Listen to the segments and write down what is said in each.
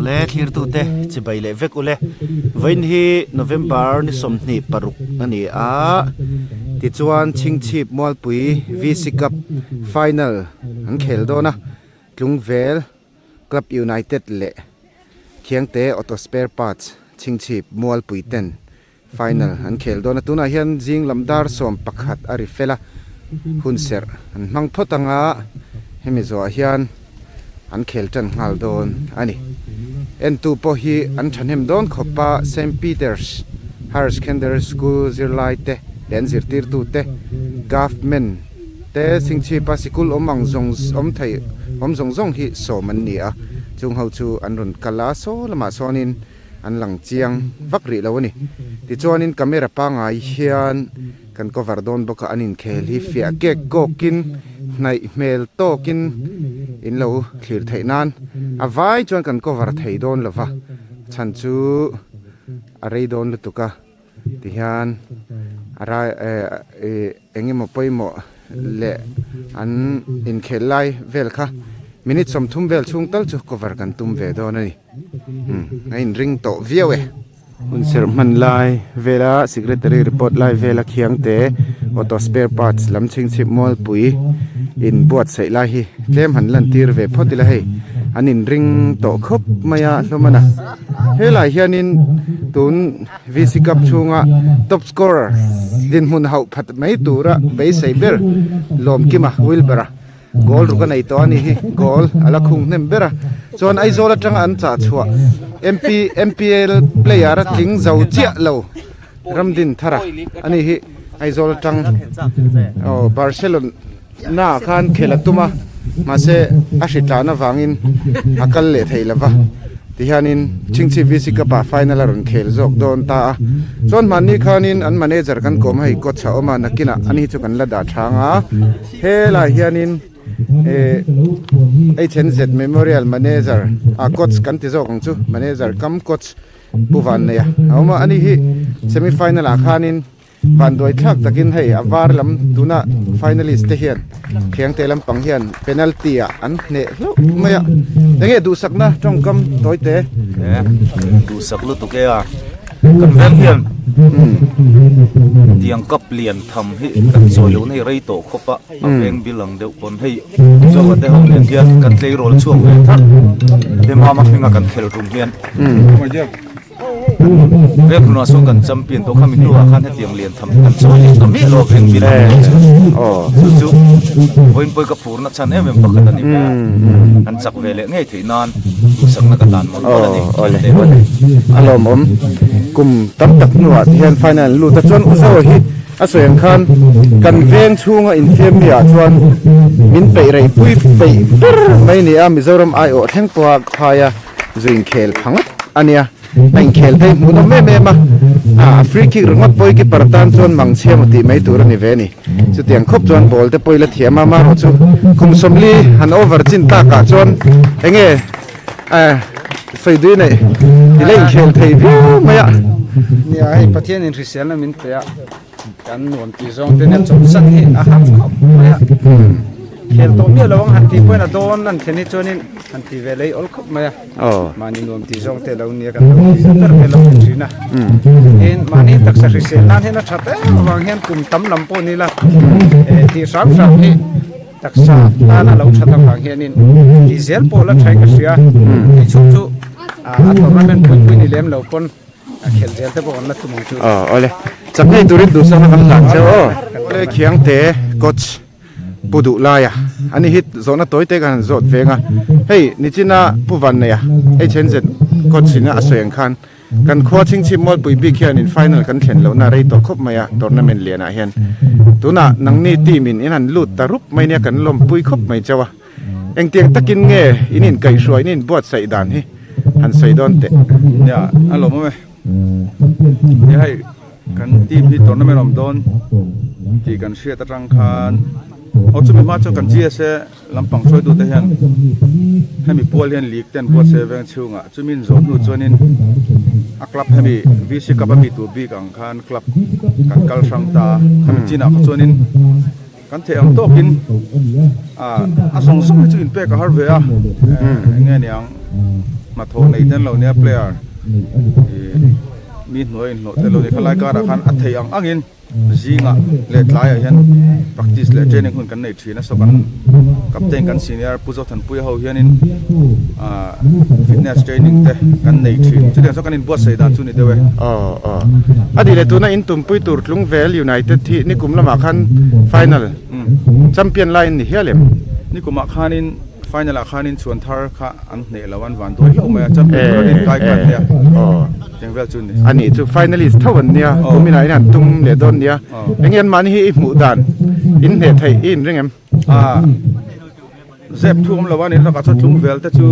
Awle thlirtute chibai leh vek ule. Vawiin hi November ni 26 a ni a, tichuan Chhingchhip Mualpui VC Cup final an khel dawn a, Tlungvel Club United leh Khiangte Auto Spare Parts Chhingchhip Mualpui ten Final an khel dawn a, tunah hian zing lam dar 11 a ri fel a, hun serh an hmang phawt ang a, hemi zawhah hian an khel tan nghal dawn a ni. Entu pawh hi an thahnem dawn khawp a, Saint Peter's Higher Secondary School zirlai te leh an zirtirtu te, Government te Singchhipa sikul awm ang zawng awm thei awm zawng zawng hi sawm an ni a, chung ho chu an rawn kal a, saw lamah sawnin an lang chiang vak rih lo a ni. Tichuanin camera pangngai hian kan cover dawn bawk a, an inkhel hi fiah kek kawkin hnaih hmel tawkin in lo thlir theih nan a vai chuan kan cover thei dawn lo va, chhan chu a rei dawn lutuk a tihian a rai eh ih eng emaw pawimawh leh an inkhel lai vel kha minute 30 vel chhung tal chu cover kan tum ve dawn a ni. A inring tawh viau e. Hun serh hman lai vela secretary report lai vela khiangte auto spare parts lam chhingchhip mualpui in buatsaih lai hi tlem han lan tir ve phawt ila hei an inring tawh khawp mai a hlawm a na. Helai hianin tun VC Cup chhunga top scorer dinhmun hauh phat mai tura beisei ber Lawmkima Wilbur-a Goal ruk a nei tawh a ni hi, goal a la khung hnem ber a, chuan Aizawl atanga an chah chhuah MP MPL player a tling zo chiah lo Ramdin Thara a ni hi Aizawl atang aw Barcelona ah khan khel a tum a mahse a hri tlan avangin a kal leh thei lo va. Tihianin Chhingchhip VC Cup ah final a rawn khel zawk dawn ta a, chuan hmanni khanin an manager kan kawm a hei coach a awm a, nakinah ani hi chu kan la dah thang a, helai hianin eh HNZ Memorial manager ah coach kan ti zawk ang chu manager kam coach Pu Vanneia a awm a, ani hi semi final ah khanin Vanduai thlak takin hei a var lam tuna finalist te hian Khiangte lampang hian penalty ah an hneh hlauh mai a, enge duhsakna tawngkam tawi te? Duhsak lutuk e a, kan veng hian tiang cup lian tham hi kan chawi lohna hi rei tawh khawp a, a veng bil ang deuh pawn hei Zoa te ho nen hian kan tleirawl chhuak ve thar te mama hminga kan khelh rum hian. Veng hnunah sawn kan champion tawh khami hnuah khan hetiang lian tham kan chawi leh ta miah lo a veng bil ang chu chu chu vawiin pawh ka phurna chhan em em pakhat a ni mai a kan chak ve leh ngei theih nan duhsakna ka dan mawlh mawlh a ni awle awle a lawmawm kum tam tak hnuah ti hian final an lut a chuan u Zoa hi a sawi ang khan kan veng chhunga infiam mi ah chuan min peih rei pui peih ber mai a ni a Mizoram aiawh thleng pawha phaia Zu inkhel pha ngawt a nia, a inkhel phei hmuh nawm em em a, a free kick ringawt pawh i keeper tan chuan mang chhia maw tih mai tur a ni ve a ni. Chutiang khawp chuan ball te pawh i la thiam a, amaherawh chu kum 40 han over chin takah chuan enge sawi dui neih i la inkhel thei viau mai a. Nia hei Pathian in hriselna min pe a, kan nuam tih zawng te nia chawlhsan hi a har khawp mai a. Khel tawh miah lo ang han tih pawhin a dawn an thlen hi chuanin han ti ve lei awl khawp mai a. Mahni nuam tih zawng te lo nia kan lo ti ber te lo ni thin a. Tin mahni taksa hrisel nan hian a that em avang hian kum tam lam pawh ni la tih hram hram hi taksa tan a lo that avang hianin tih zel pawh la thain ka hria. Hei chhung chu a tournament pui pui ni lem lo pawn a khelh zel te pawh kan la tum ang chu. Awle chak ngei turin duhsakna kan hlan cheu aw. Awle Khiangte coach. Pu duh laia ani hi zawhna tawi te ka han zawt veng a, hei nichina Pu Vanneia HNZ coach ina a sawi ang khan kan khua chhingchhip Mualpui bik hianin final kan thlen lohna rei tawh khawp mai a tournament lianah hian tunah nangni team in in han lut ta rup mai nia kan lawmpui khawp mai chauh a, engtiang takin nge in inkaihhruai in inbuatsaih dan hi han sawi dawn teh. Nia a lawmawm e. Nia hei. Kan team hi tournament awm dawn tih kan hriat atang khan aw chumi hma chuan kan GSA lampang hruaitute hian hemi pual hian league te an buat se veng chhungah chumi in zawh hnu chuanin a club hemi VC cup a mi tur bik ang khan club kan kal hrang ta a khami chinah kha chuanin kan theih ang tawkin a zawng zawng hi chu inpek a har ve a eng nge niang. Hnathawh nei te an lo nia player ih mi hnuai inhlawh te lo ni khalai karah khan a theih ang angin zingah leh tlaiah hian practice leh training hun kan nei thin a saw kan captain kan senior Pu Zothanpuia ho hianin ah fitness training te kan nei thin chutiang chuan kan inbuatsaih dan chu ni deuh e. Aw aw a nih leh tuna in tumpui tur Tlungvel United hi nikum lamah khan final champion lai an ni hial em? Nikumah khanin Final ah khanin chhuan thar kha an hneh lo an van duai hlauh mai a, champion tur an inkai kha an nia, eng vel chu ni. A nih chu finalist tho an nia, kumin ah in han tum leh dawn nia, enge an mahni hi i hmuh dan in hneh theih i inring em? Ah zep thu awm lo a ni lakah chuan tlung vel te chu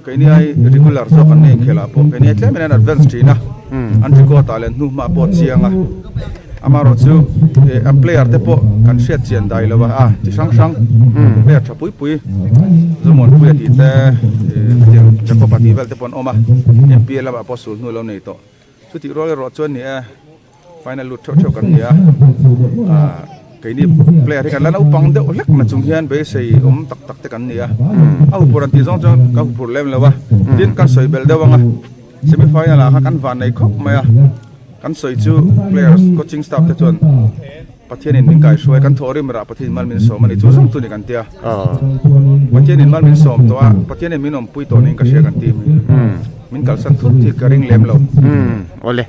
keini ai regular zawk an nei inkhel ah pawh keini ai tlem in an advance thin a, an record ah leh hnu hma pawh a chiang a. Amaherawh chu an player te pawh kan hriat chian dai lo a, chi hrang hrang player tha pui pui Zomuanpuia tih te hetiang Jacob-a tih vel te pawh an awm a, MPL lamah pawh sul hnu lo nei tawh. Chutih rual erawh chuan ni e final lut theuh theuh kan ni a, keini player hi kan la naupang deuh hlek na chung hian beisei awm tak tak te kan ni a, a huphurh an tih zawng chuan ka huphurh lem lo a, tin kan sawi belh deuh ang a, semi final ah khan kan van nei khawp mai a. Kan sawi chu players, coaching staff te chuan Pathianin min kaihruai, kan thawh rim rah Pathianin mal min sawm a ni, chu zawng chu ni kan tia. Pathianin mal min sawm tawh a, Pathianin min awmpui tawh niin ka hria kan ti mai. Min kalsan thut hi ka ring lem lo. Awle,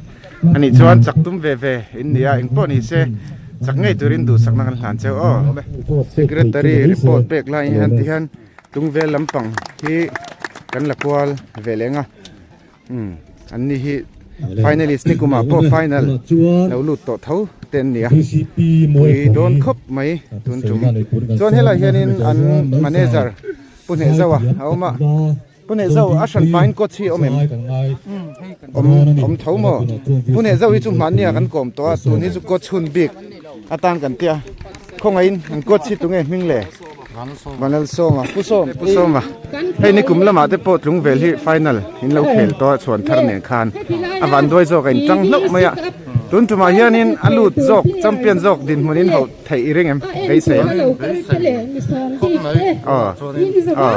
anih chuan chak tum ve ve in nia, engpawh ni se chak ngei turin duhsakna kan hlan cheu aw. Secretary report pek laiin hian tihian Tlungvel lampang hi kan la kual ve leng a. Umm an ni hi finalist ni kumah pawh final lo lut tawh tho te an ni a pui dawn khawp mai tun tum chuan helai hianin an manager pu hneh zauh a a awm a pu hneh zauh a hran pahin coach hi a awm em awm awm tho maw pu hneh zauh hi chu hmanni ah kan kawm tawh a tun hi chu coach hun bik atan kan tia Khawngaihin an coach hi tunge hming le? Vanlalsawma Pu Sawm Pu Sawma hei nikum lamah te pawh tlung vel hi final in lo khel tawh a chhuan thar nen khan a van duai zawk a in tang hlauh mai a tun tumah hianin a lut zawk champion zawk dinhmun in hauh theih i ring em beisei em aw aw aw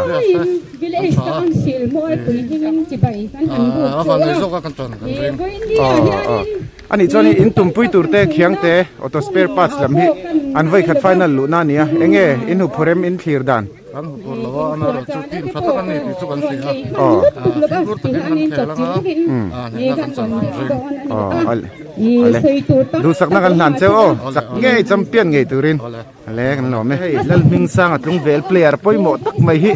aw A nih chuan in tumpui tur te khiang te auto spare parts lam hi an vawi khat final luhna a ni a, enge in huphur em in thlir dan? Kan huphur lo a, amaherawh chu team tha tak an ni tih chu kan hria a, fimkhur takin kan khel anga hnehna kan chan kan ring. Aw ale duhsakna kan hlan cheu aw chak ngei champion ngei turin ale kan lawm e. Hei Lalhmingsanga tlungvel player pawimawh tak mai hi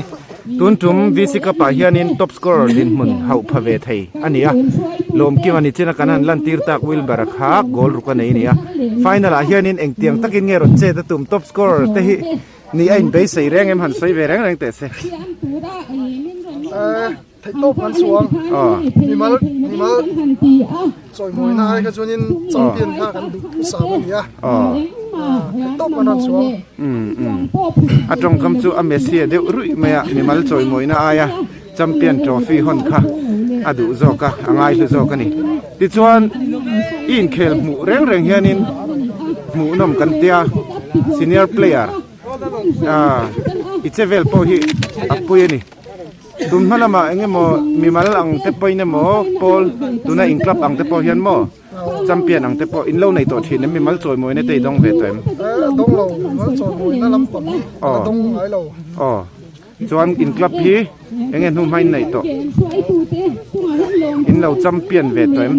tun tum VC Cup ah hianin top scorer dinhmun hauh pha ve thei a ni a, Lawmkima ni china kan han lantir tak Wilbur a kha goal ruk a nei a ni a, final ah hianin engtiang takin nge rawn chet a tum top scorer te hi ni a inbeisei reng em han sawi ve reng reng teh se. Theihtawp kan chuang mimal mimal chawimawina ai kha chuanin champion kha kan duh thusam a ni a theihtawp kan rawn chuang. A tawngkam chu a Messi a deuh ruih mai a mimal chawimawina aia champion trophy hawn kha a duh zawk a a ngaihlu zawk a ni. Tichuan i inkhel hmuh reng reng hianin hmuhnawm kan tia senior player i che vel pawh hi a pui a ni. Tun hma lamah eng emaw mimal ang te pawhin emaw pawl tuna in club ang te pawh hian maw champion ang te pawh in lo nei tawh thin em mimal chawimawina te i dawng ve tawh em? Dawng lo, mimal chawimawina lampang hi ka dawng ngai lo. Aw, chuan in club hi eng nge hnu hma in neih tawh? In lo champion ve tawh em?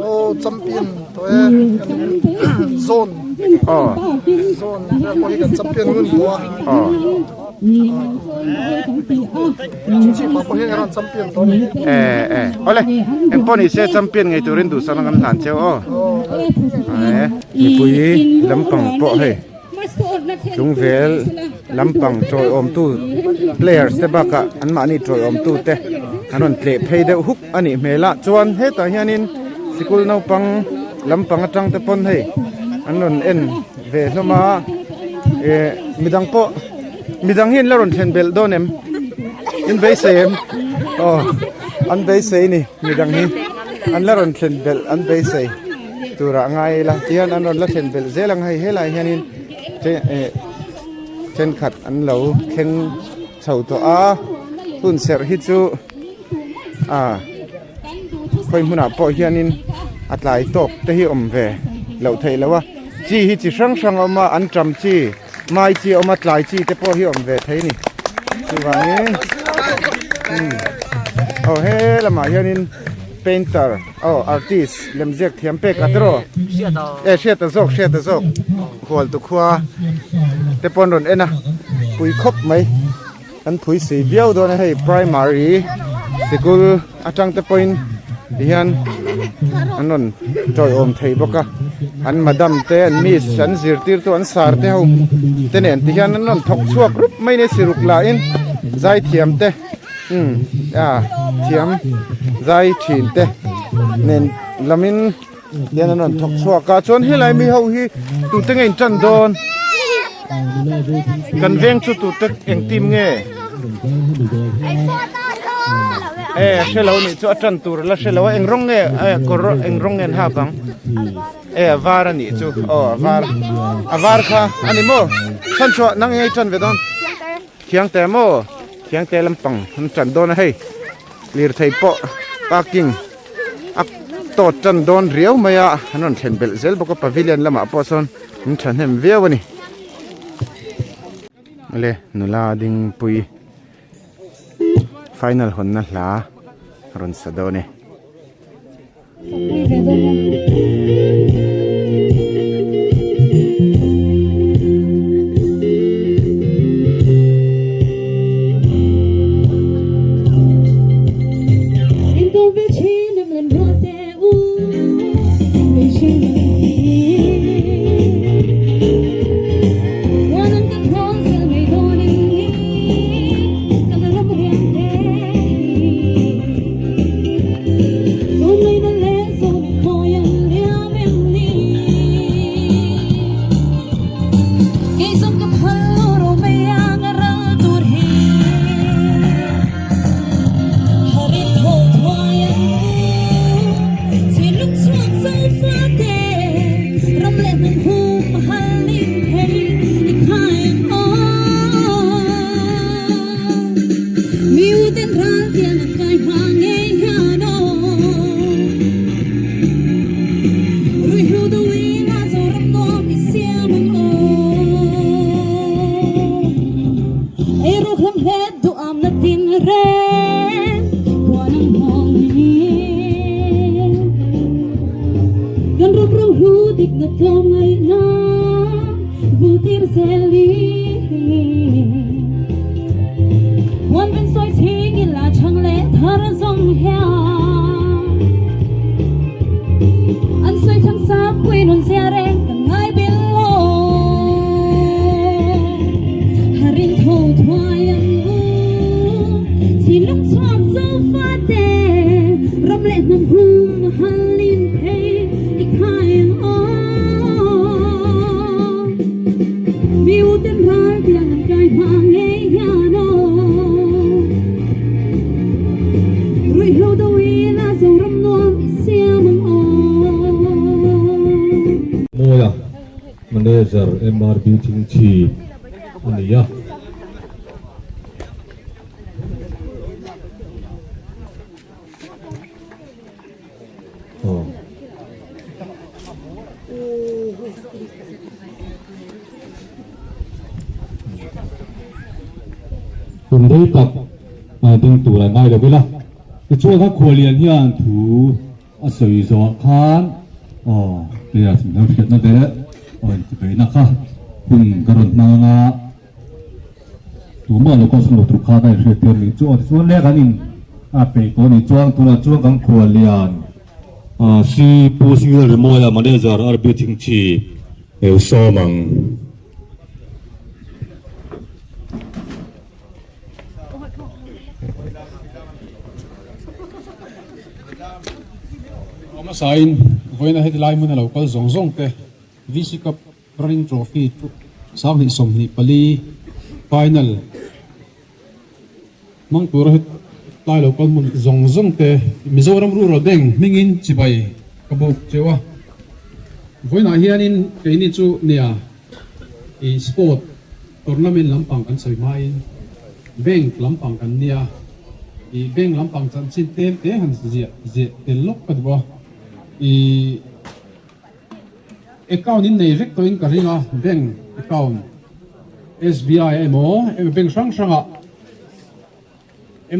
Aw, champion tawh e, kan zone zone vel pawh hi kan champion ngun tawh a. Aw. Eh eh awle engpawh ni se champion ngei turin duhsakna kan hlan cheu aw eh mipui lampang pawh hei tlungvel lampang tawiawm tu players te bakah an mahni tawiawm tu te an rawn tleh phei deuh huk a nih hmel a chuan hetah hianin sikul naupang lampang atang te pawn hei an rawn en ve hlawm a eh midang pawh. Midang hi an la rawn thlen belh dawn em? In beisei em? Aw, an beisei ni midang hi an la rawn thlen belh an beisei turah ngai ila tihian an rawn la thlen belh zel ang hei helai hianin eh thenkhat an lo thleng chho tawh a hun serh hi chu. a khawi hmunah pawh hianin a tlai tawk te hi awm ve loh theih loh a chi hi chi hrang hrang a awm a anṭam chi mai chi a awm a tlai chi te pawh hi awm ve thei a ni chuvangin aw he lamah hianin painter aw artist lemziak thiam pek a tiraw e hriat a zawk hriat a zawk hual tu khua te pawh an rawn en a pui khawp mai. Kan phui sei viau dawn a hei primary sikul atang te pawhin tihian an rawn tawiawm thei bawk a an madam te an miss an zirtirtu an sar te ho te nen tihian an rawn thawk chhuak rup mai ni siruk lahin zaithiam te umm a thiam zai thin te nen lamin hian an rawn thawk chhuak a chuan helai mi ho hi tute nge in tan dawn kan veng chu tute eng team nge e hre lo nih chu a tan tur la hre lo a eng rawng nge e kawr eng rawng nge an hak ang e a var a nih chu aw a var a var kha a ni maw chhan chhuah nang eng nge i tan ve dawn Thiangte maw Thiangte lampang an tan dawn a hei lirthei pawh parking a tawt tan dawn riau mai a an rawn thlen belh zel bawk a pavilion lamah pawh sawn an thahnem viau a ni le nula dingpui final hawnna hla rawn sa dawn e. Mawia Manager MRB Chingchhip a ni a. Kum rei tak ding tur a ngai lo ila. Tichuan kha khualian hian thu a sawi zawhah khan aw players min lo hriatna te aw intibeihna kha hun ka rawn hmang a. Tumah lo kawng lo tur kha ka inhriat tir nih chu aw tichuan le kan in a peih tawh nih chuan tunah chuan kan khuallian Si Pu Single Rimawia Manager RB Thingthi eu sawm ang. Hmasain vawiina heti lai hmun a lo kal zawng zawng te VC Cup Running Trophy 2024 final hmang tura hetlai lo kal hmun zawng zawng te Mizoram Rural Bank hmingin chibai ka buk cheu a. Vawiinah hianin keini chu nia i sport tournament lampang kan sawi hmain bank lampang kan nia. I bank lampang chanchin tlem te han ziah ziah tel lawk ka duh a. I account in nei vek tawhin ka ring a, bank account SBI emaw emaw bank hrang hrangah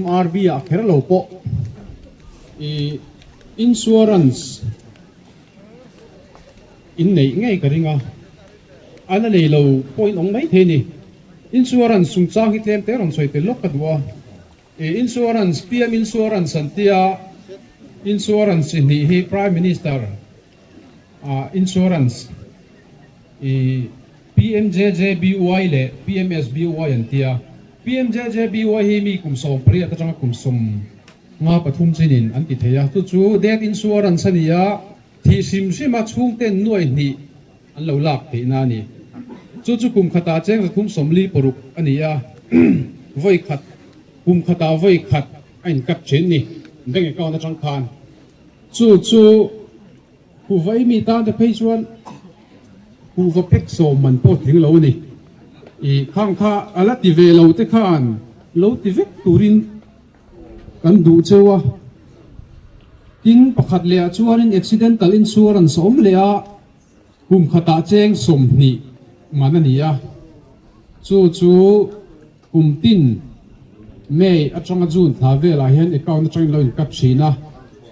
MRB ah kher lo pawh i insurance in neih ngei ka ring a, a la nei lo pawh in awm mai thei a ni. Insurance chungchang hi tlem te rawn sawi tel lawk ka duh a, i insurance PM insurance an tia insurance chi hnih hi Prime Minister ah insurance i PMJJBY leh PMSBY an tia. PMJJBY hi mi kum 18 atanga kum 53 chinin an ti thei a, chu chu death insurance a ni a, thih hrim hrima chhungten nuai hnih an lo lak theihna a ni. Chu chu kum khatah cheng 346 a ni a, vawi khat kum khatah vawi khat a inkat thin ni bank account atang khan. Chu chu Kuhva mi tan te phei chuan kuhva phek sawm man pawh tling lo a ni. I khang kha a la ti ve lo te khan lo ti vek turin kan duh cheu a. Tin, pakhat leh ah chuanin accidental insurance a awm leh a, kum khatah cheng 20 man a ni a. Chu chu kum tin May atanga June thla velah hian account atangin lo incut thin a.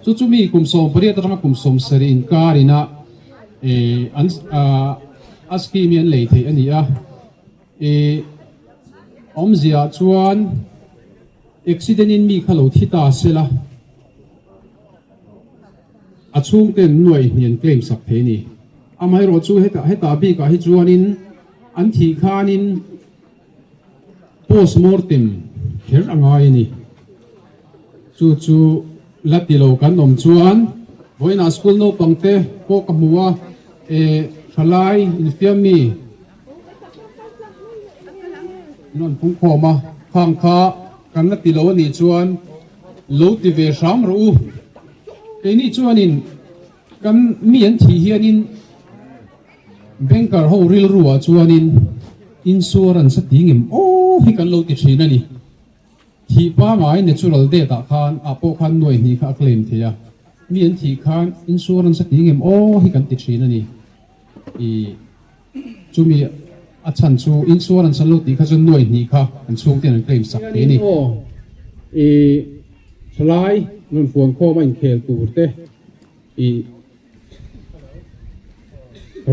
Chu chu mi kum 18 atanga kum 70 inkar ina an a scheme hi an lei theih a ni a. Awmzia chuan accident in mi kha lo thi ta sela a chhungten nuai hnih an claim sak thei a ni. Amaherawh chu hetah hetah bikah hi chuanin an thih khanin Postmortem kher a ngai a ni. Chu chu la ti lo kan awm chuan vawiinah school naupang te pawh ka hmu a, e thalai infiam mi an rawn pung khawm a, khang kha kan la ti lo a nih chuan lo ti ve hram rawh u. Keini chuanin kan mi an thih hianin Banker ho rilru ah chuanin insurance a ti ngem aw hi kan lo ti thin a ni. Thih pangai natural death ah khan ah pawh khan nuai hnih kha a claim thei a, mi an thih khan insurance a ti ngem aw hi kan ti thin a ni. I chumi a chhan chu insurance an lo tih kha chuan nuai hnih kha an chhungten an claim sak thei a ni. Aw i thalai rawn fuan khawm a inkhel tur te i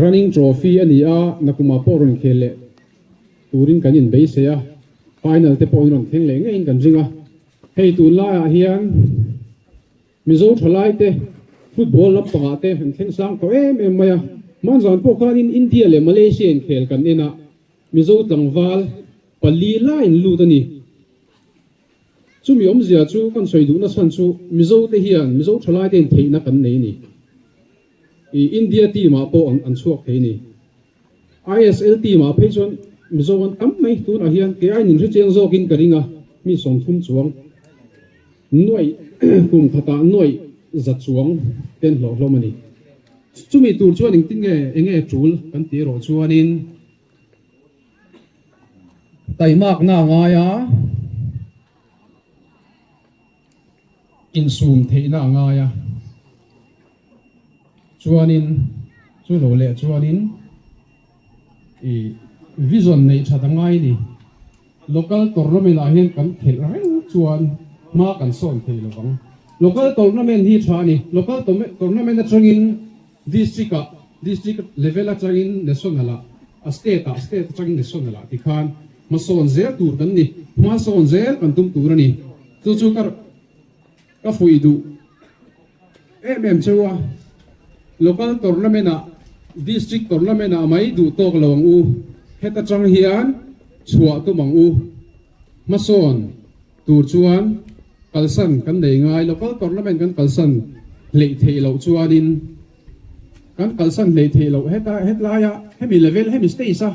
Running trophy a ni a, nakumah pawh rawn khel leh turin kan inbeisei a, final te pawh in rawn thleng leh ngeiin kan ring a. Hei tunlaiah hian Mizo thalai te football lampangah te an thleng sang tawh em em mai a, hmanzan pawh khanin India leh Malaysia inkhel kan en a, Mizo tlangval pali laiin lut a ni. Chumi awmzia chu kan sawi duhna chhan chu Mizo te hian Mizo thalai te in theihna kan nei a ni. I India team ah pawh an chhuak thei a ni. ISL team ah phei chuan Mizo an tam mai tunah hian kei aiin inhre chiang zawkin ka ring a, mi 30 chuang nuaih kum khatah nuaih za chuang te an hlawh hlawm a ni. Chumi tur chuan engtin nge enge tul kan tih erawh chuanin Taimakna a ngai a, insum theihna a ngai a, chuanin chu lo leh chuanin i vision neih that a ngai a ni. Local tournament ah hian kan khelh reng chuan hma kan sawn thei lo vang. Local tournament hi tha a ni. Local tournament atangin District ah, District level atangin National ah, a State ah, State atangin National ah tikhan hmasawn zel tur kan ni. Hmasawn zel kan tum tur a ni. Chu chu ka ka fuih duh em em cheu a. Local tournament ah, District tournament ah mai duh tawk lo ang u. Heta tang hian chhuah tum ang u. Hmasawn tur chuan kalsan kan nei ngai, local tournament kan kalsan hleih theih loh chuanin kan kalsan hleih theih loh heta hetlaia hemi level hemi stage a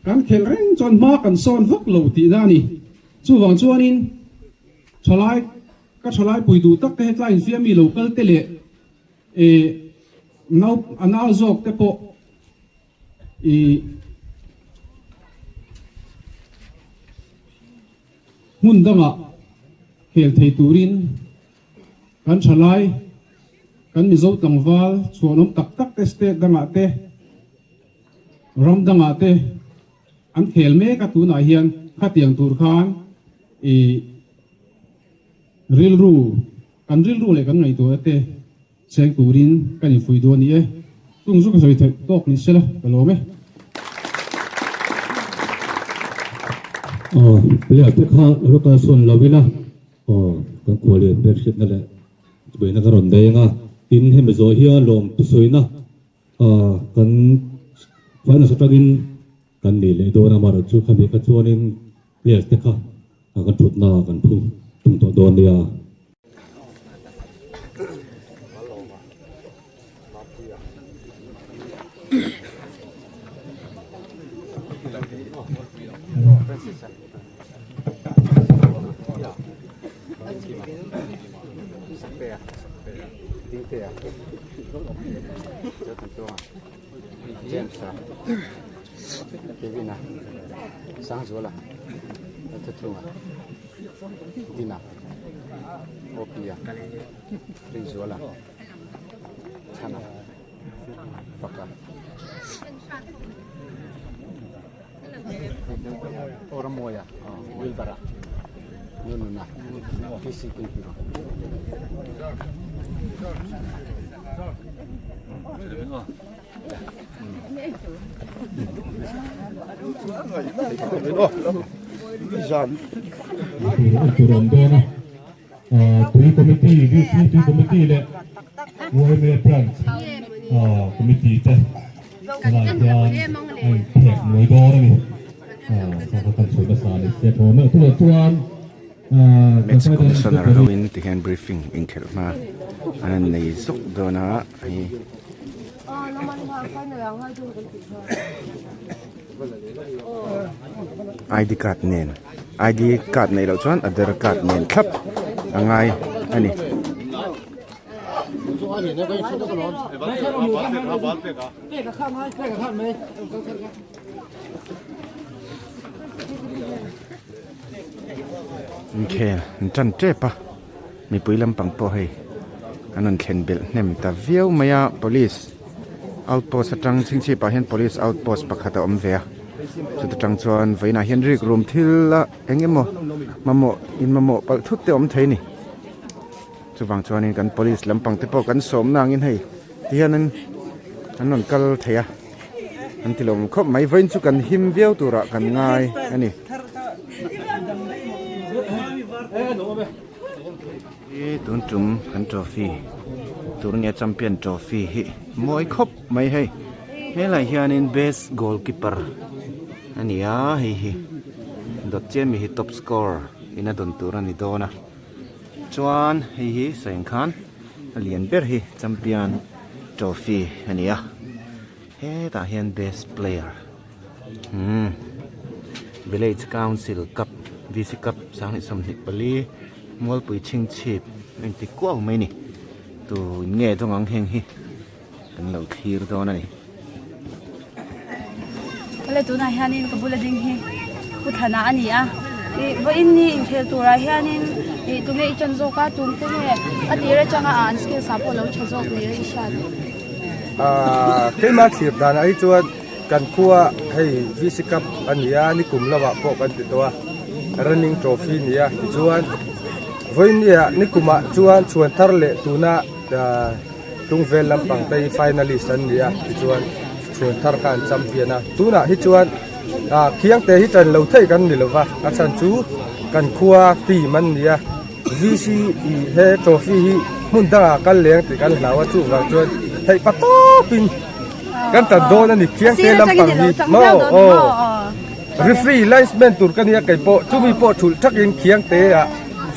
kan khelh reng chuan hma kan sawn vak lo tihna a ni. Chuvang chuanin thalai ka thalai pui duh tak te hetlai infiam mi lo kal te leh eh nau a nau zawk te pawh I hmun dangah Khel thei turin kan thalai, kan Mizo tlangval chhuanawm tak tak te state dangah te, ram dangah te an khel mek a, tunah hian khatiang tur khan i rilru, kan rilru leh kan ngaihtuahna te Cheng turin kan infuih duh a ni e. Tung chu ka sawi theih tawk ni sela ka lawm e. Aw, player te kha lo kal sawn lo ila, aw, kan khual lian ber hriatna leh chawina ka rawn deng a, tin hemi zawh hian lawm thusawiina kan finals atangin kan nei leh dawn a, amaherawhchu chu khami kha chuanin players te kha kan thutna kan phun tung tawh dawn nia. Dina Opia Rinzuala Chhana Faka Oramoya Wilbara Nununa PC Kimpiro Tur awm dawn a, tui committee, VC tui committee leh YMA branch committee te helai hian a inphek nuai dawn a ni. Kha kha kan sawi nasa a ni. Step awm e. Tunah chuan Match commissioner hoin tihian briefing inkhelh hma an han nei zuk dawn a hei ID card nen ID card neih loh chuan Aadhar card nen thlap a ngai a ni. Inkhel an tan tep a mipui lampang pawh hei an rawn thlen belh hnem ta viau mai a police outpost atang chhingchhip ah hian police outpost pakhat a awm ve a chuta tang chuan vawiinah hian rik rum thil a eng emaw mamawh in mamawh palh thut te awm thei a ni chuvang chuanin kan police lampang te pawh kan sawmna angin hei tihianin an rawn kal thei a. An ti lo khawp mai vawiin chu kan him viau turah kan ngai a ni. Hi tun tum kan trophy tur nge champion trophy hi mawi khawp mai hei helai hianin best goalkeeper a ni a hei hi dawt chian mi hi top score in a dawn tur a ni dawn a chuan hei hi sawi ang khan a lian ber hi champion trophy a ni a hetah hian best player umm village council cup VC cup 2024 mualpui chhingchhip a inti kuau mai a ni tun nge dawng ang heng hi kan lo thlir dawn a ni. Awle tunah hianin ka bula ding hi Pu Thana a ni a, ih vawiin ni inkhel turah hianin ih tunge i ṭan zawk a, tum te nge a tir aṭanga ah an skills ah pawh lo ṭha zawk ni a i hriat. Ahh keimah thlir danah hi chuan kan khua hei VC Cup a ni a, nikum lamah pawh kan ti tawh a, running trophy a ni a tichuan vawiin ni ah nikumah chuan chhuan thar leh tuna ahh. Tlungvel lampang te hi finalist an ni a tichuan chhuan thar kha an champion a tunah hi chuan ah khiangte hi tan lo thei kan ni lova a chhan chu kan khua team an ni a VC ih he trophy hi hmun dangah kal leng tih kan hlau a chuvang chuan theih pa tawpin kan tan dawn a ni khiangte lampang hi maw aw referee linesman tur ka nia kei pawh chumi pawh thulh thakin khiangte ah.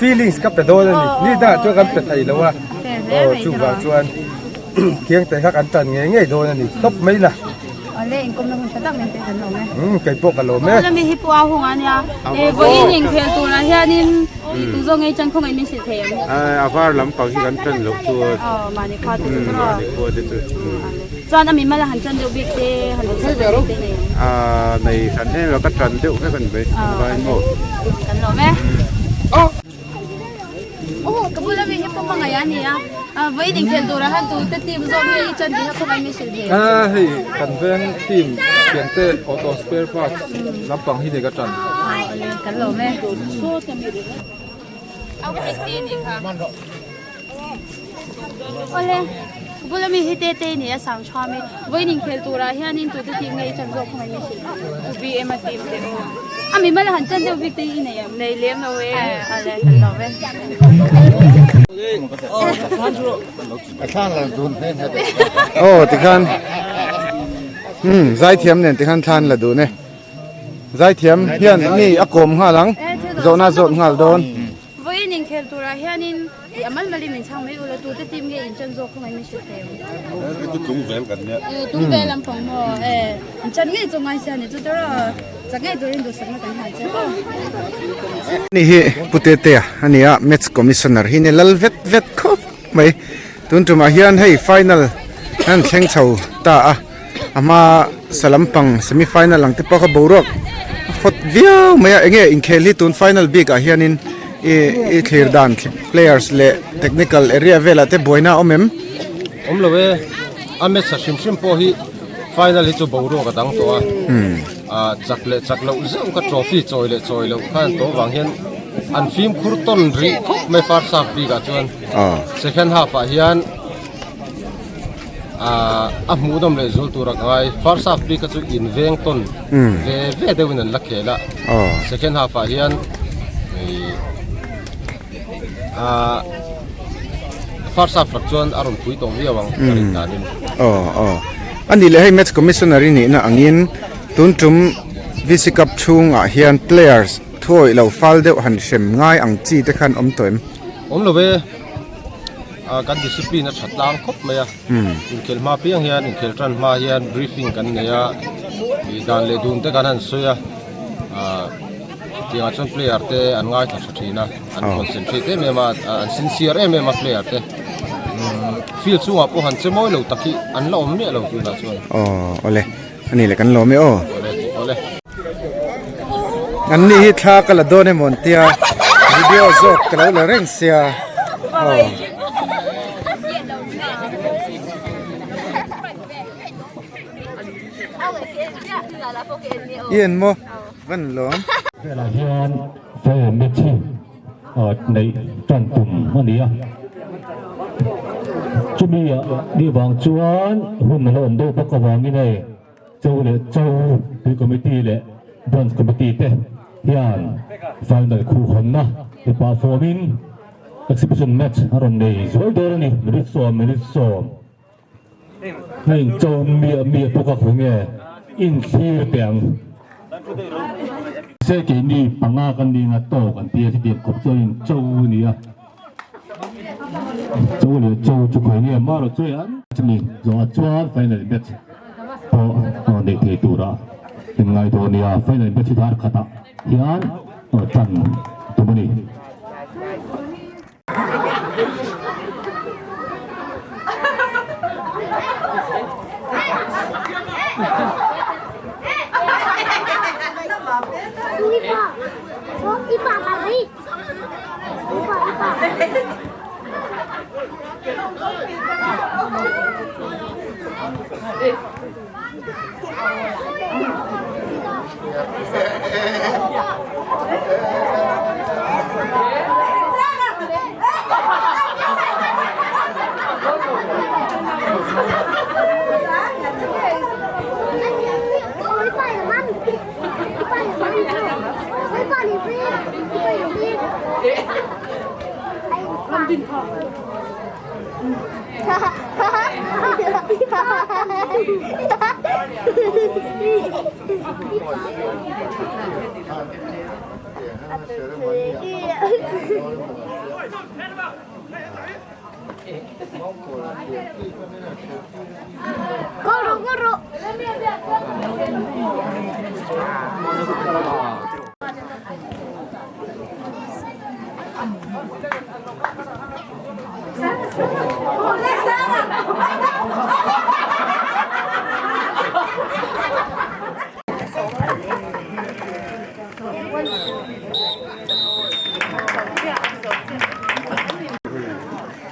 Feelings ka pe dawn a ni. Ni dangah chuan kan pe thei lo a. Aw chuvang chuan Khiangte kha kan tan ngei ngei dawn a ni. Tawp mai la. Awle inkawmna hun tha tak min pe kan lawm e. Umm kei pawh ka lawm e. Ka mi hi pu a hung a nia. E vawiin inkhel turah hianin tu zawk ngei chan khawngaih min hrilh thei ang. A var lampang hi kan tan loh chuan. Aw mahni khua te chu tawh. Mahni khua te chu. Chuan a mimal a han tan deuh bik te han duhsak deuh bik te nei ang. Aaa nei hran em a ka tan deuh vek a ni mai. Vai maw. Kan lawm e. Ka bula mi hi pawh hmangaih a ni a, vawiin inkhel turah khan tute team zawk nge i chan tih kha khawngaih min hrilh ve. Hei kan veng team thiante auto spare parts lampang hi ni ka tan. Kan lawm e. Awle, ka bula mi hi Tetei ni a sang tha mai. Vawiin inkhel turah hianin tute team nge i chan zawk khawngaih min hrilh. U BM a team te aw. A mi mala han chan deuh bik te hi i nei em? Nei lem lo e. Awle, kan lawm e. Aw tikhan umm zaithiam nen tikhan thlan la dun e. Zaithiam hian mi a kawm nghal ang zawhna zawt nghal dawn. Vawiin inkhel turah hianin i a mal malin min chhang mai ula tute team nge in chan zawk khawngaih min hrilh thei ang. Hei chu tlung vel kan nia. E tlung vel an pawng maw e in chan ngei chu ngai sia ni chu tawrh a chak ngei turin duhsakna kan hlan che aw. Ni hi Pu Tetea a ni a, Match Commissioner hi ni lal vet vet khawp mai. Tun tumah hian hei final an thleng chho ta a. A hma sa lampang semi final ang te pawh kha boruak a hot viau mai a enge inkhel hi tun final bik ah hianin i thlir dan players leh technical area velah te buaina a awm em? Awm lo e, a match a hrim hrim pawh hi final hi chu boruak a dang tawh a, ah chak leh chak loh zeuh kha trophy chawi leh chawi loh kha an tawh vang hian an fimkhur tawn rih khawp mai first half bik ah chuan second half ah hian a hmuhnawm leh zul tur a ka ngai first half bik kha chu in veng tawn ve ve deuh in an la khel a second half ah hian ih ah first half rak chuan a rawn pui tawh viau ang ka rin dan in aw aw ani leh hei match commissioner i nihna angin tun tum VC Cup chhungah hian players thuawih lo fal deuh han hrem ngai ang chi te khan awm tawh em? Awm lo ve. Kan discipline a tha tlang khawp mai a, inkhel hma piang hian inkhel tan hma hian briefing kan nei a, ih dan leh dun te kan han sawi a, ah tiangah chuan player te an ngaithla tha thin a, an concentrate em em a, an sincere em em a player te, field chungah pawh han che mawi lo tak hi an la awm miah lo tunah chuan. Aw awle ani leh kan lawm e aw. Awle awle. An ni hi thla ka la dawn emaw an tia video zawk ka lo la reng sia aw. I en maw van lawm. Velah hian fair match hi neih tan tum a ni a, chumi ah nih vang chuan hun a la awm deuh bawk avangin hei Cho leh Cho tui committee leh Branch committee te hian final khuhhawnna ti perform-in exhibition match a rawn nei zual dawn a ni. Minute sawm minute sawm heng Cho miah miah bawk a khaw nge inthlir teh ang. Se keini panga kan ni anga tawk an ti a, chutiang khawp chuanin Cho a ni a. Cho leh Cho chu khawi nge marawh chu an chumi zawhah chuan final match pawh neih thei tura in ngai dawn nia final match hi dar khatah hian tan tum a ni.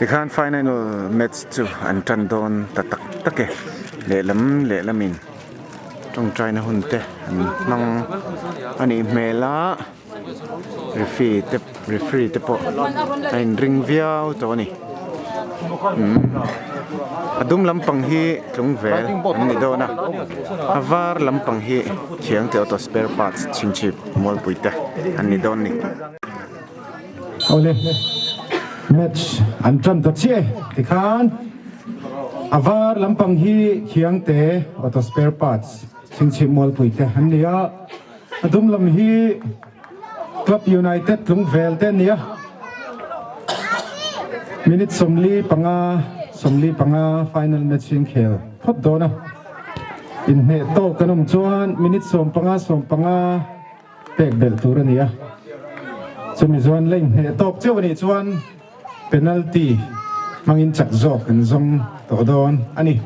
Tikhan final match chu an tan dawn ta tak tak e lehlam lehlamin tawngtaina hun te an hmang a nih hmel a referee te referee te pawh a inring viau tawh a ni umm a dum lampang hi tlung vel an ni dawn a a var lampang hi thiangte auto spare parts chhingchhip mualpui te an ni dawn a ni. Awle match an tan ta chiah e tikhan a var lampang hi Khiangte auto spare parts chhingchhip mualpui te an ni a a dum lam hi Club United tlungvel te an ni a minute 45 45 final match hi an khel phawt dawn a inhneh tawk an awm chuan minute 15 15 pek belh tur a ni a, chumi chuan la inhneh tawk cheuh a nih chuan penalty hmangin chak zawk an zawng tawh dawn a ni.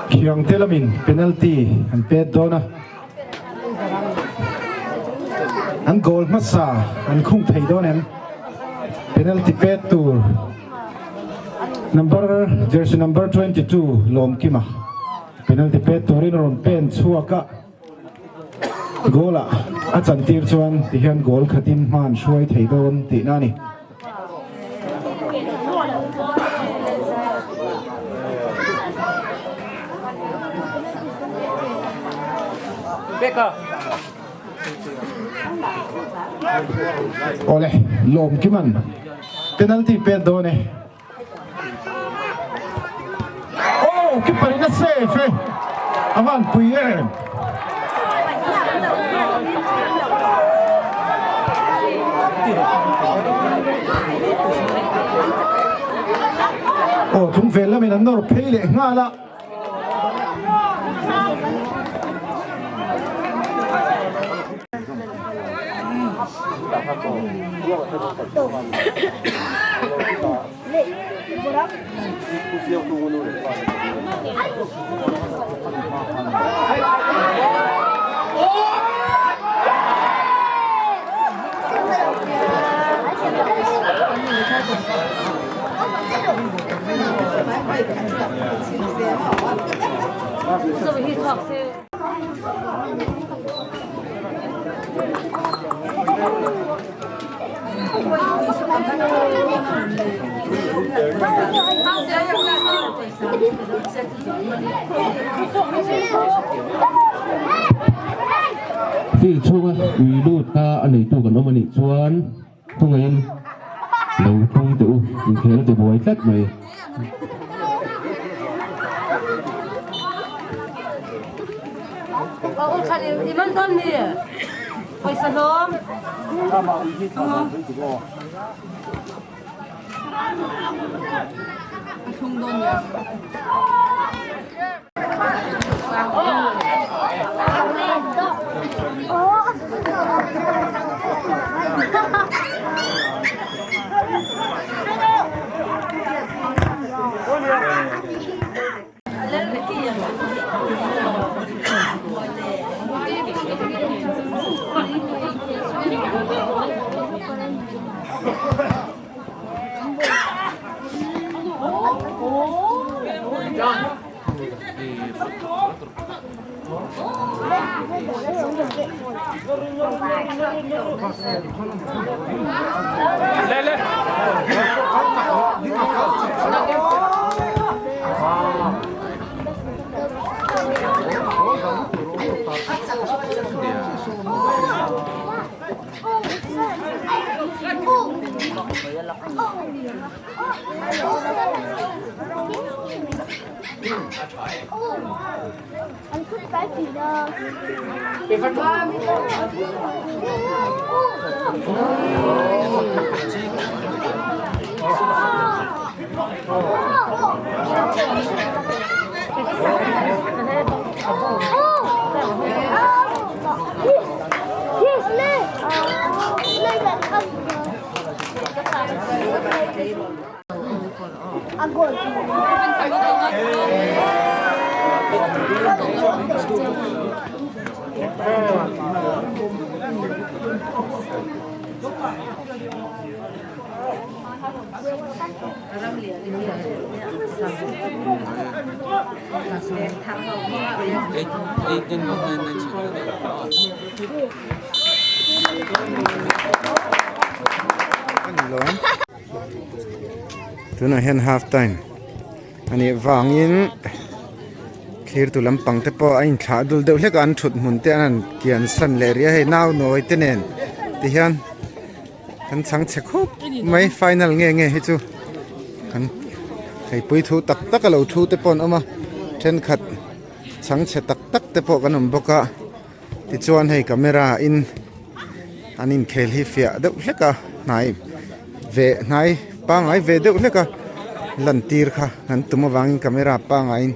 Khiangte lamin penalty an pet dawn a, an goal hmasa an khung thei dawn em? Penalty pet tur number jersey number 22 Lawmkima penalty pet turin a rawn pen chhuak a. Goal ah a chantir chuan tihian goal khatin hma an hruai thei dawn tihna a ni. Awle, Lawmkima'n penalty pet dawn e. Oh, keeper in a save e. A van pui em. Oh, thung vel lamin an nawr phei leh nghal a. Field chhunga ui lut ta a neitu kan awm a nih chuan khawngaihin lo tung teh u inkhel a ti buai tlat mai. Tunah hian half time a nih vangin thirtu lampang te pawh a inthlah dul deuh hlek a an thut hmun te an han kian san leh rih a hei nau nawi te nen tihian kan chhang chhe khawp mai final nge nge hi chu kan theipui thu tak tak a lo thu te pawh an awm a thenkhat chhang chhe tak tak te pawh kan awm bawk a tichuan hei camera in an inkhel hi fiah deuh hlek a hnai ve hnai pangai ve deuh hlek a lan tir kha an tum avangin camera pangaiin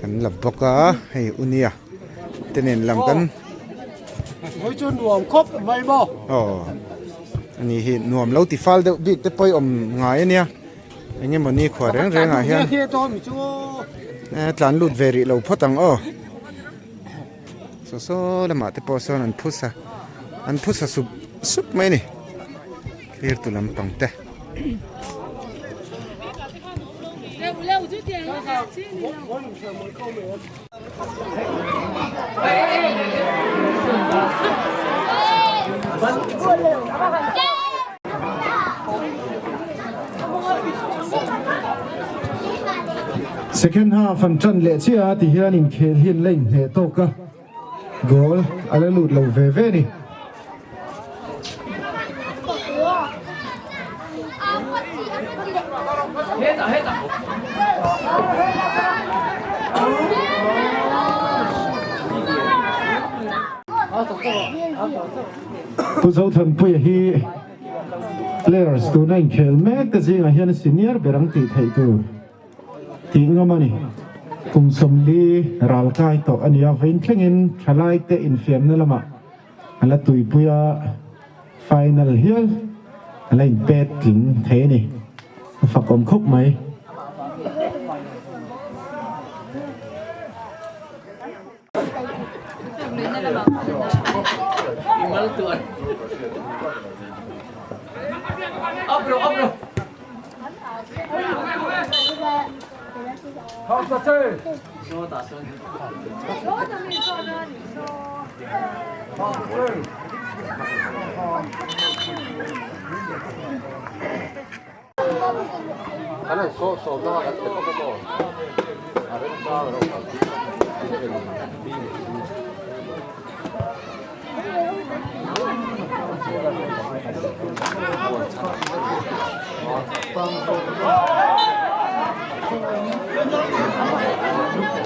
kan la bawk a hei u nia te nen lam kan Vawi chu nuam khawp mai maw? Aw ani hi nuam lo ti fal deuh bik te pawh i awm ngai ania eng emaw ni khua reng reng ah hian tlan lut ve rih lo phawt ang aw saw saw lamah te pawh sawn an phusa an phusa sup sup mai a ni thlir tu lampang te. Second half an tan leh chiah a tihian inkhel hi an la inhneh tawk a, goal a la lut lo ve ve a ni. Pu Zothanpuia hi players tuna inkhel mek te zingah hian senior ber ang tih theih tur tih ngam a ni. Kum sawmli ral kai tawh a ni a, vawiin thlengin thalai te infiamna lamah a la tuipui a, final hial a la inpet tling thei a ni. A fakawm khawp mai.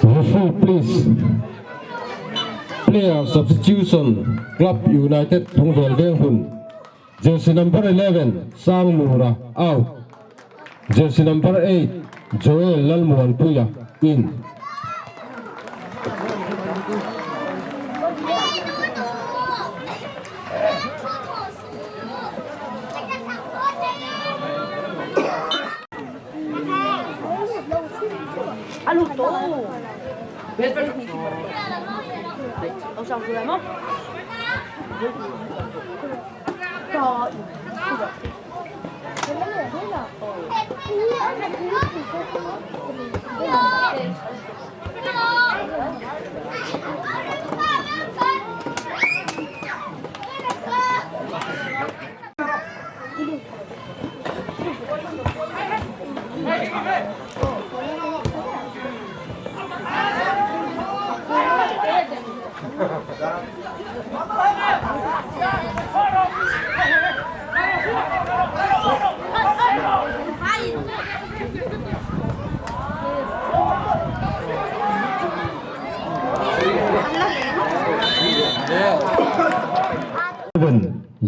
Referee please. Player substitution Club United Thungvel Venghmun Jersey number 11 Sangmura out. Jersey number 8 Joel Lalmuanpuia in.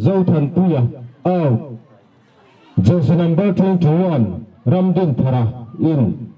Zothanpuia out. Jersey number 21 Ramdinthara in.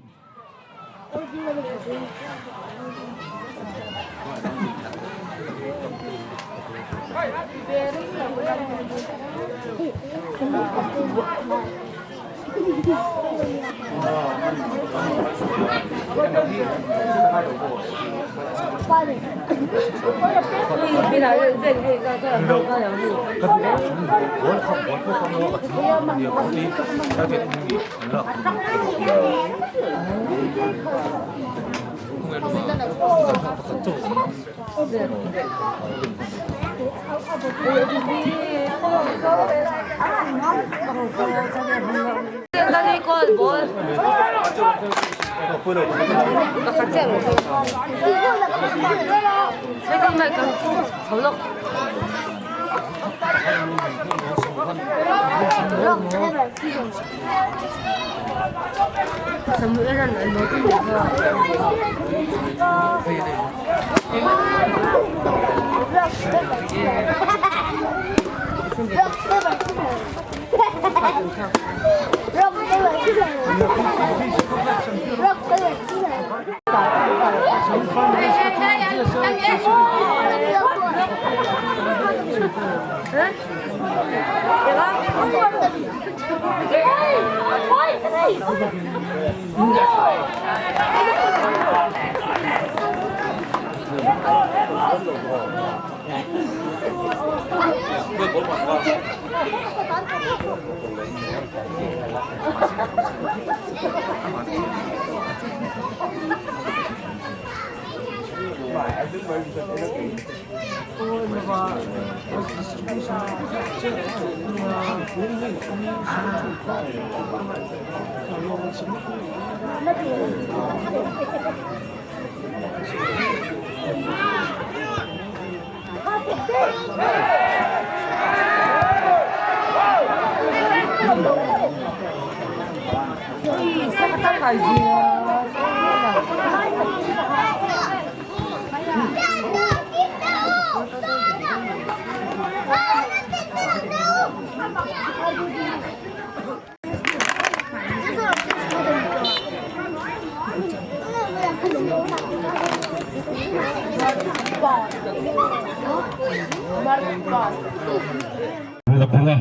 Lakuna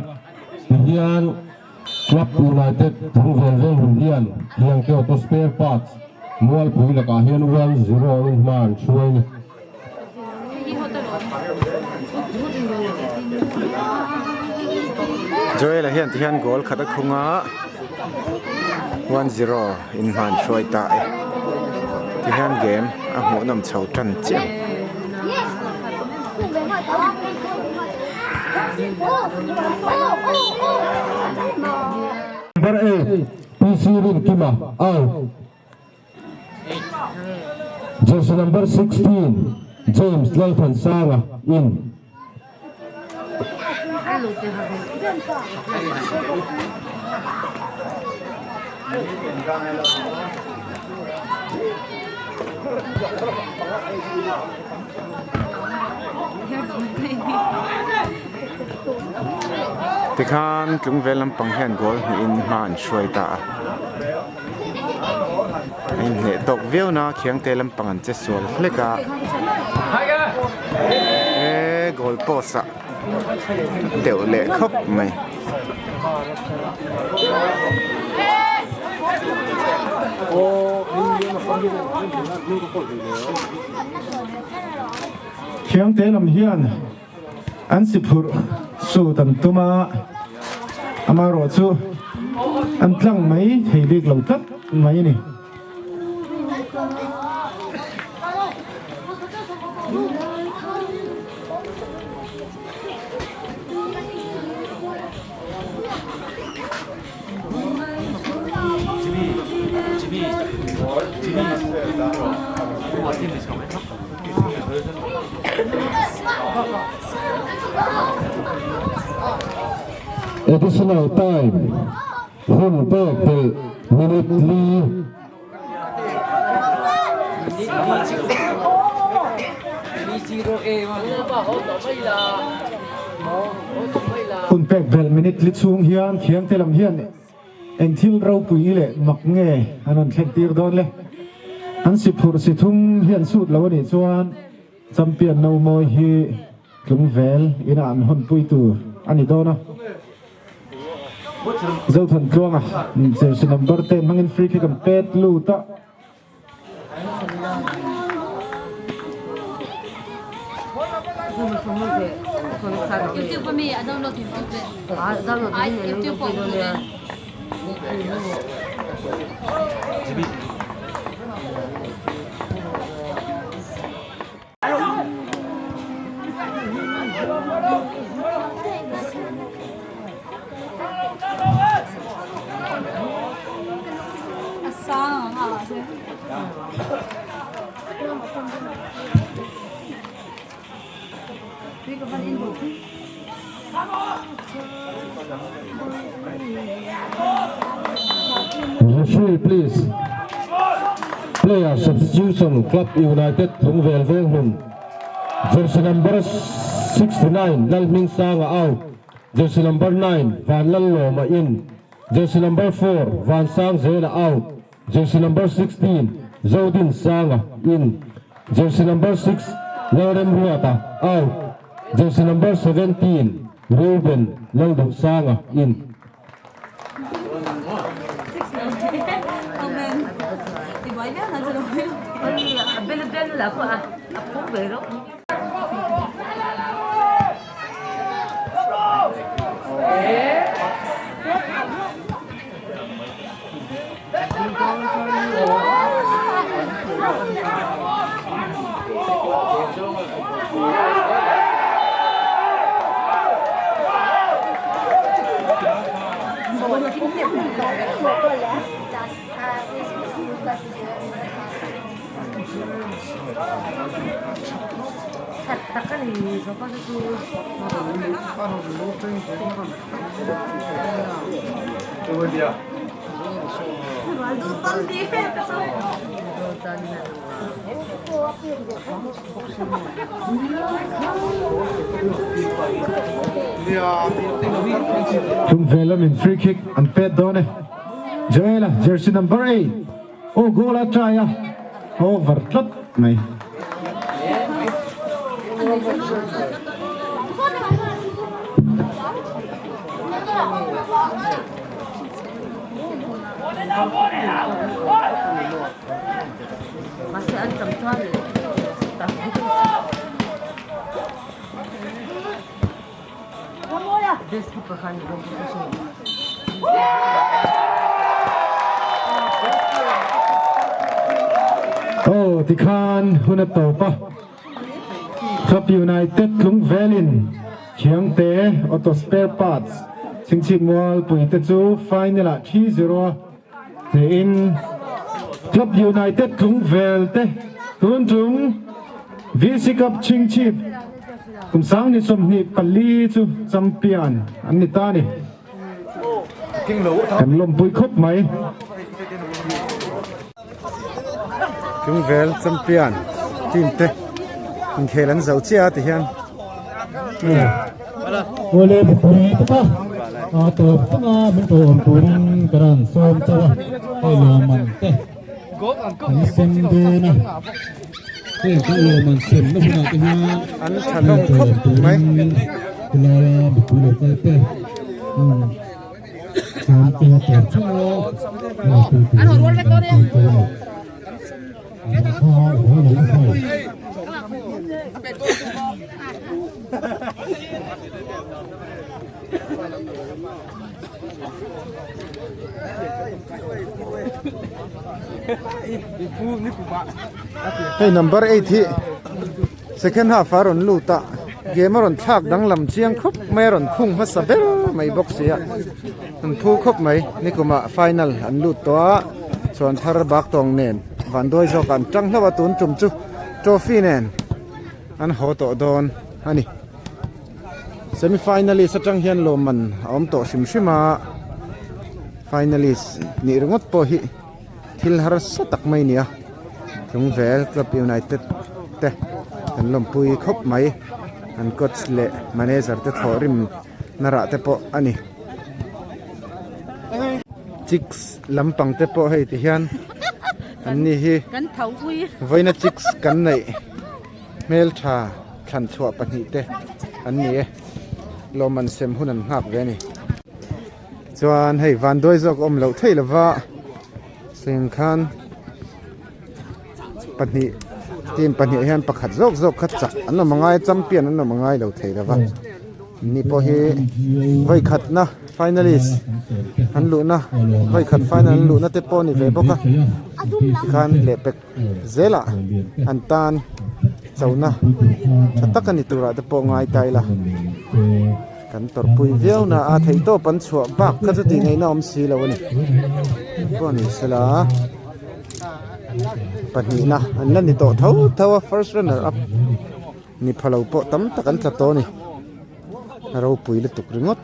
tihian Club United Thungvel Veng hun hian Khiangte Auto Spare Parts Mualpui lakah hian 1-0 in hma an hruai a ni. Joel-a hian tihian goal khat a khung a, 1-0 in hma an hruai ta e. Tihian game a hmuhnawm chho tan chiah ang. Number 8, PC Rinkima, out. Jersey number 16, James Lalthansanga, in. Tikhan tlungvel lampang hian goal hnihin hma an hruai ta a, a inhneh tawk viau na khiangte lampang an che sual hlek a, he goal post ah deuh leh khawp mai. Khiangte lam hian an si phurh sut an tum a, amaherawh chu an tlang mai thei bik lo tlat mai a ni. Additional time hun pek belh minute li. Hun pek belh minute li chhung hian Khiangte lam hian eng thil ropui leh mak nge an rawn thlen tir dawn le? An si phurh si thum hian sut lo a nih chuan Champion no mawi hi Tlungvel ina an hawnpui tur a ni dawn a. Zothan Tluanga jersey number 10 hmangin free kick an pet lut a. Referee please. Player substitution Club United Thungvel Venghmun Jersey number 69 Lalhmingsanga out Jersey number 9 Vanlallawma in Jersey number 4 Vansangzela out Jersey number 16 Zodinsanga in Jersey number 6 Lalremruata out Jersey number 17 Reuben Lalduhsanga in. Tumvel lamin free kick an pet dawn e. Joela jersey number 8 aw goal a try a over tlat mai. Aw tikhan hun a tawp a, Club United Tlungvelin Khiangte Auto Spare Parts Chingchhip Mualpui te chu final ah 3-0 a hnehin Club United Tlungvel te tun chung VC Cup Chingchhip Kum 24 chu champion an ni ta a ni. Kan lawmpui khawp mai. Tlungvel champion team te inkhel an zo chiah a ti hian. Awle mipui te kha a tawp thleng a min tawh awm turin ka rawn sawm chauh a, hei lawmman te an sem dawn a. Heng kan lawmman semna hunah te hian An tha hlawm khawp mai. Khulaia mipui lo kal te sawm te tawp thleng a lawmtu turin kan sawm chauh a ni. Kha haw lo a hai. Hei number 8 hi second half a rawn lut a game a rawn thlak danglam chiang khawp mai a rawn khung hmasa ber mai bawk si a an phu khawp mai nikumah final an lut tawh a chuan thar bak tawng nen vanduai zawk an tang hlauh a tun tum chu trophy nen an haw tawh dawn a ni. Semi finalist atang hian lawmman a awm tawh hrim hrim a, finalist nih ringawt pawh hi thil harsa tak mai a ni a, Tlungvel Club United te an lawmpui khawp mai, an coach leh manager te thawhrim na rah te pawh a ni. Chicks lampang te pawh hei ti hian an ni hi vawiina chicks kan neih. Hmeltha thlan chhuah pahnihte an ni e. Lawmman sem hun an nghak ve a ni. Chuan hei vanduai zawk a awm loh theih lova seng khan pahnih team pahnih hian pakhat zawk zawk kha chak an awm angai a champion an awm angai lo thei lova ni pawh hi vawi khatna finalist an luhna vawi khat final an luhna te pawh a ni ve bawk a tikhan lehpek zelah an tan chona tha tak a ni turah te pawh ngai ta ila. Kan tawrhpui viau na a theihtawp an chhuah bak kha chu tih ngaihna awm si lo a ni. Pawh ni sela pahnihna an la ni tawh tho tho a first runner up ni pha lo pawh tam tak an tla tawh a ni. A ropui lutuk ringawt.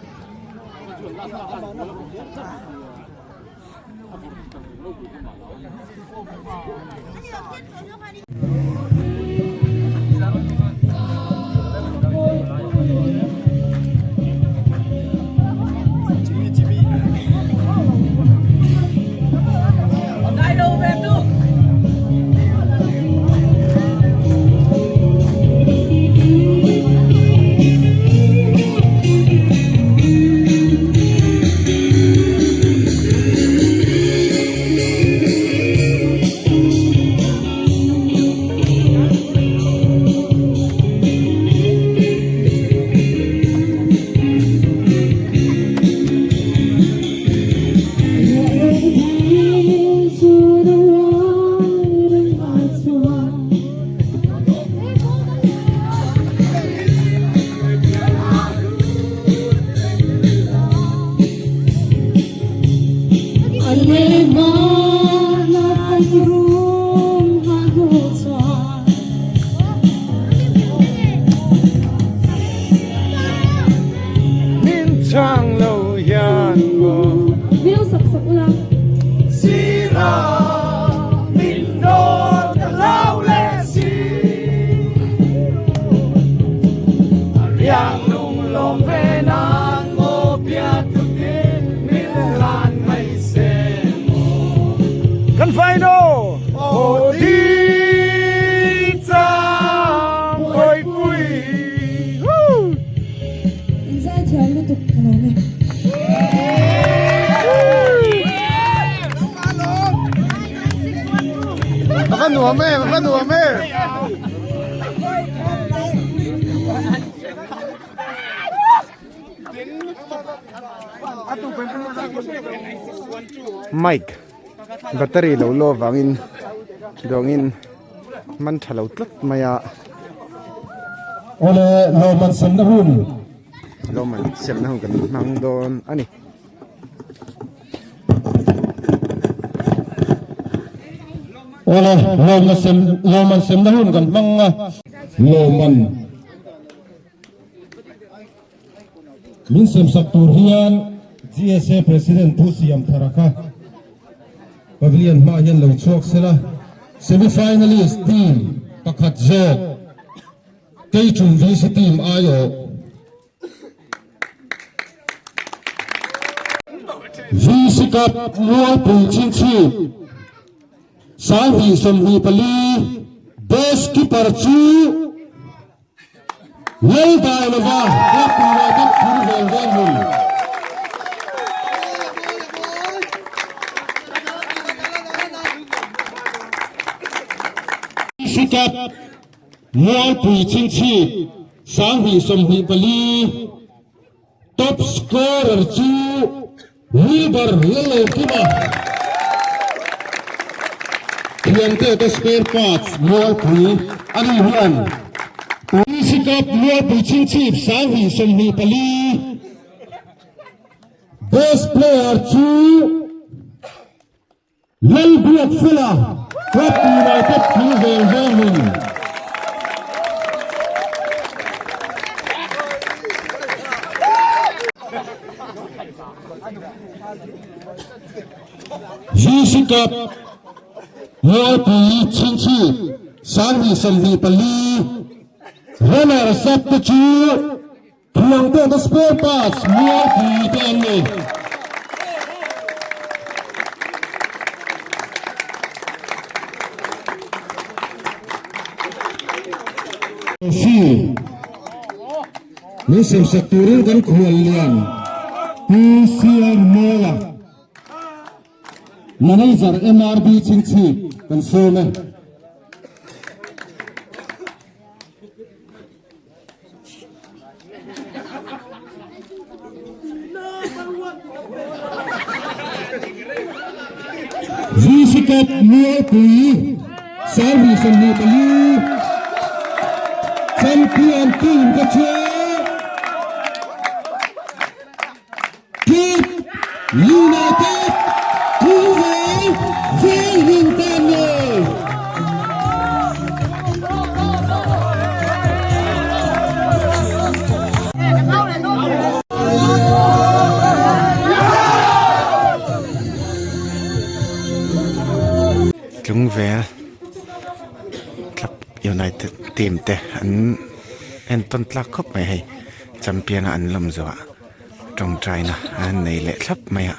Kan final aw di chang pui pui. In zai thiam lutuk ka lo ni. Ka nuam em ka nuam em. Mic battery lo law vangin dawngin man tha lo tlat mai a. Awle lawmman semna hun. Lawmman semna hun kan hmang dawn a ni. Awle lawmna sem lawmman semna hun kan hmang a. Lawmman. Min semsak tur hian GSA President Pu Siam Thara kha Pavilion hmaah hian lo chhuak sela, Semi-finalist team pakhat zawk Keichum VC team aiawh VC Cup Mualpui Chhingchhip 2024 Best Keeper chu Lal dai lova Club United phur vel vel hmun. Cup Mualpui Chhingchhip 2024 Top scorer chu Wilbur Lalawmkima. Thiante te spare parts Mualpui a ni hian VC Cup Mualpui Chhingchhip 2024 Best player chu Lalbiakfela Club United thil vel vengin VC Cup Mualpui Chhingchhip 2024 Runners up te chu Thiangte te spare parts Mualpui te an ni. Trophy min semsak turin kan khual lian. Pu CL Mawia, Manager MRB Chhingchhip kan sawm e. VC Cup Mualpui 20 24 Champion team te chu Club United Thungvel Venghim tan nge. Tlungvel Club United team te an entawn tlak khawp mai hei champion a an lawm zawh ah tawngtaina an nei leh thlap mai a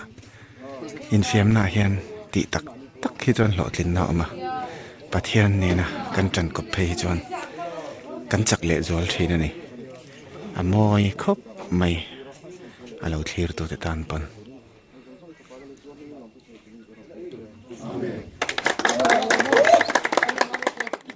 infiamna ah hian tih tak tak hi chuan hlawhtlinna a awm a Pathian nena kan tan kawp phei hi chuan kan chak leh zual thin a ni a mawi khawp mai a lo thlir tute tan pawn.